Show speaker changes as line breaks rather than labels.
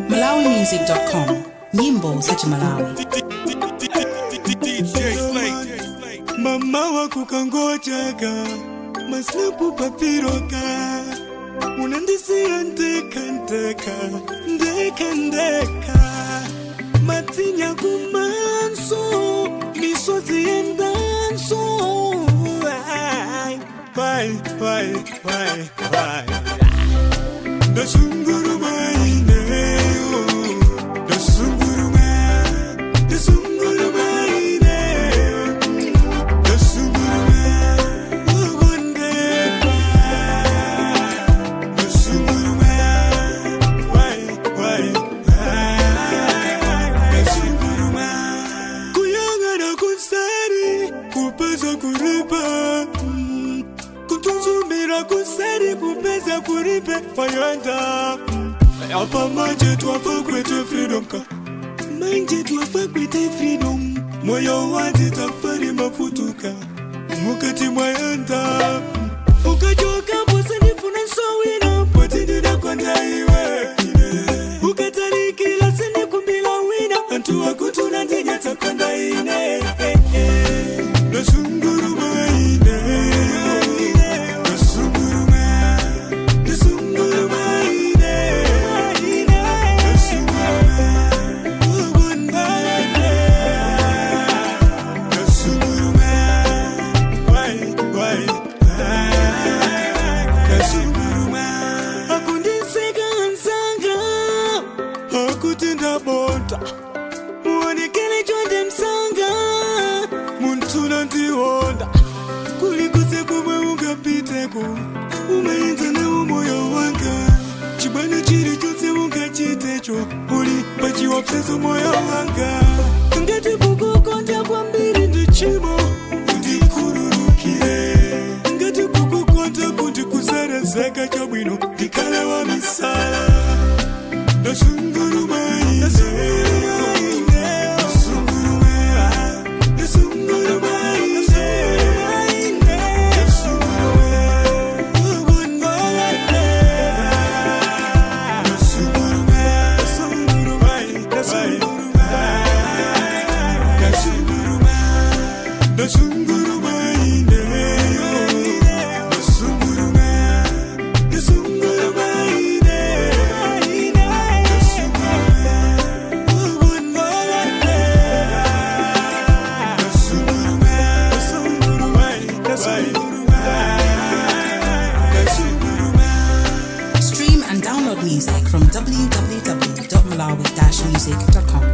MalawiMusic.com, nyimbo za Malawi.
Mama wakukangojaga maslapu papiroka unandisiya ndeka ndeka ndeka ndeka matinya kumanso misozi yendanso. Vai vai vai vai ndasunguruma ineyo ndasunguruma ndasunguruma ineyo ndasunguruma ugondepa ndasunguruma vai vai vai ndasunguruma kuyangana kusari kupeza kuripa kutunzumira kusari kupeza kuripe fayanda apa manje twafa kwete freedom ka manje twafa kwete freedom moyo wati tafari mafutuka mukati mwayanda ukachoka posendifuna nsowina potindinakonda iwe ukatarikila sindikumbila wina antu wakutuna ndinyatsakonda ine ndasunguruma ine ndasunguruma ndasunguruma ine ndasunguruma ugundane ndasunguruma vai vai ndasunguruma akundiseka nzanga akuti ndabota muonekele chonde msanga muntuna ndionda kulikuse kumwe ungapiteko umaenza nawo moyo wanga chibwana chiri chose ungachitecho uli pachiopsezo moyo wanga ngati kukukonda kwambiri ndichimo undikhululukire ngati kukukonda kuti kuserezeka chabwino ndikale wa misala ndasunguruma ine ndasunguruma ndasunguruma ine ndasunguruma ugundane ndasunguruma ndasunguruma ndasunguruma ndasunguruma ine ndasunguruma ndasunguruma ine ndasunguruma ugundane ndasunguruma ndasunguruma ndasunguruma.
Stream and download music from www.malawi-music.com.